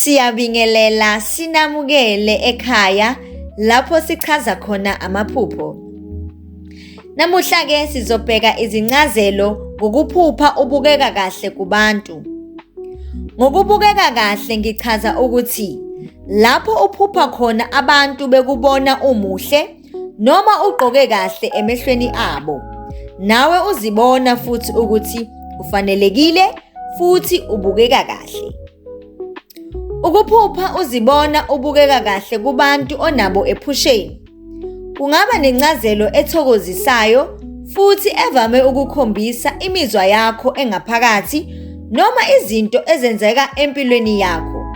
Siyabingelela sinamukele ekhaya lapho sichaza khona amaphupho. Namuhla-ke sizobheka izincazelo ngokuphupha ubukeka kahle kubantu. Ngokubukeka kahle ngichaza ukuthi lapho uphupha khona abantu bekubona umuhle noma ugqoke kahle emehlweni abo. Nawe uzibona futhi ukuthi ufanelekile futhi ubukeka kahle. Ukuphupha uzibona ubukeka kahle kubantu onabo ephusheni kungaba nencazelo ethokozisayo futhi evame ukukhombisa imizwa yakho engaphakathi noma izinto ezenzeka empilweni yakho.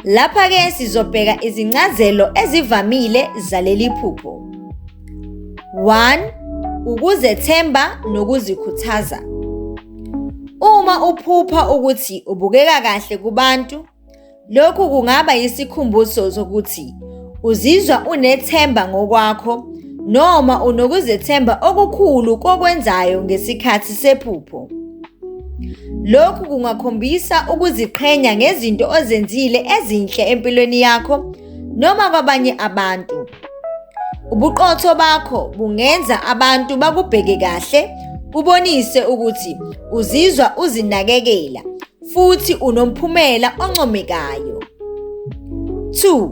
Lapha-ke sizobheka izincazelo ezivamile zaleli phupho. 1. Ukuzethemba nokuzikhuthaza. Uma uphupha ukuthi ubukeka kahle kubantu, lokhu kungaba yisikhumbuzo sokuthi uzizwa unethemba ngokwakho noma unokuzethemba okukhulu kokwenzayo ngesikhathi sephupho. Lokhu kungakhombisa ukuziqhenya ngezinto ozenzile ezinhle empilweni yakho noma kwabanye abantu. Ubuqotho bakho bungenza abantu bakubheke kahle, kubonise ukuthi uzizwa uzinakekela futhi unomphumela oncomekayo. 2.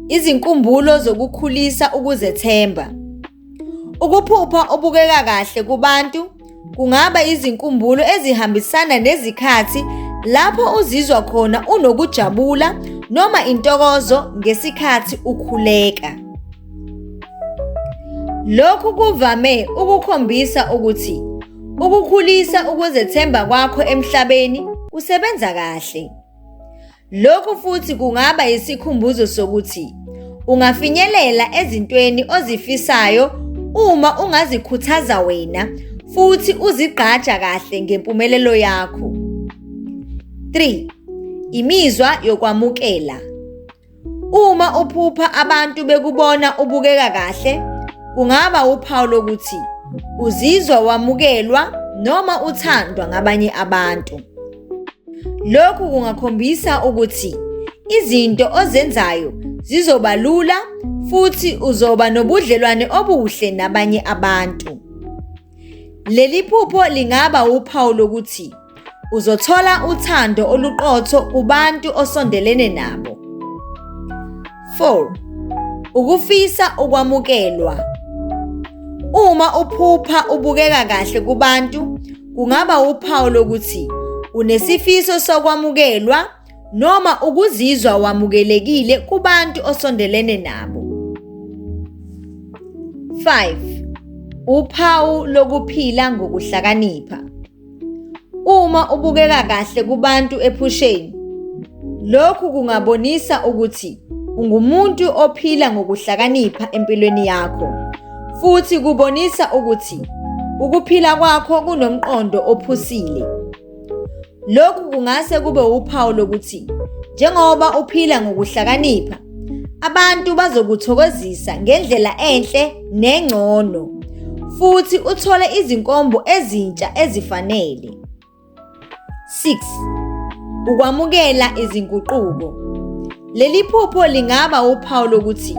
Izinkumbulo zokukhulisa ukuzethemba. Ukuphupha obukeka kahle kubantu kungaba izinkumbulo ezihambisana nezikhathi lapho uzizwa khona unokujabula noma intokozo ngesikhathi ukhuleka. Lokhu kuvame ukukhombisa ukuthi ukukhulisa ukuzethemba kwakho emhlabeni kusebenza kahle. Lokhu futhi kungaba yisikhumbuzo sokuthi ungafinyelela ezintweni ozifisayo uma ungazikhuthaza wena futhi uzigqaja kahle ngempumelelo yakho. 3. Imizwa yokwamukela. Uma uphupha abantu bekubona ubukeka kahle, kungaba uphawu lokuthi uzizwa wamukelwa noma uthandwa ngabanye abantu. Lokhu kungakhombisa ukuthi izinto ozenzayo zizoba lula futhi uzoba nobudlelwane obuhle nabanye abantu. Leli phupho lingaba uphawu lokuthi uzothola uthando oluqotho kubantu osondelene nabo. 4. Ukufisa ukwamukelwa. Uma uphupha ubukeka kahle kubantu, kungaba uphawu lokuthi unesifiso sokwamukelwa noma ukuzizwa wamukelekile kubantu osondelene nabo. 5. Uphawu lokuphila ngokuhlakanipha. Uma ubukeka kahle kubantu ephusheni, lokhu kungabonisa ukuthi ungumuntu ophila ngokuhlakanipha empilweni yakho futhi kubonisa ukuthi ukuphila kwakho kunomqondo ophusile. Lokhu kungase kube uphawu lokuthi njengoba uphila ngokuhlakanipha, abantu bazokuthokozisa ngendlela enhle nengcono futhi uthole izinkombo ezintsha ezifanele. 6. Ukwamukela izinguquko. Leli phupho lingaba uphawu lokuthi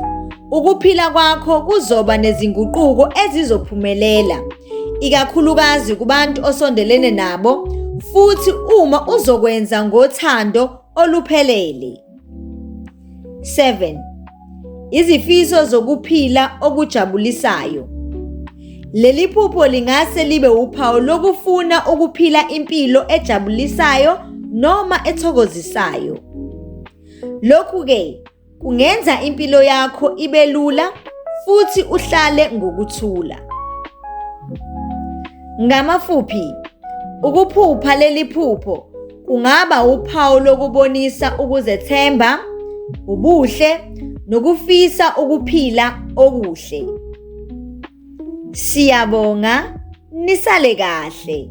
ukuphila kwakho kuzoba nezinguquko ezizophumelela, ikakhulukazi kubantu osondelene nabo futhi uma uzokwenza ngothando oluphelele. 7. Izifiso zokuphila okujabulisayo. Leli phupho lingase libe uphawu lokufuna ukuphila impilo ejabulisayo noma ethokozisayo. Lokhu-ke kungenza impilo yakho ibe lula futhi uhlale ngokuthula. Ngamafuphi, ukuphupha leli phupho kungaba uphawu lokubonisa ukuzethemba, ubuhle nokufisa ukuphila okuhle. Siyabonga, nisale kahle.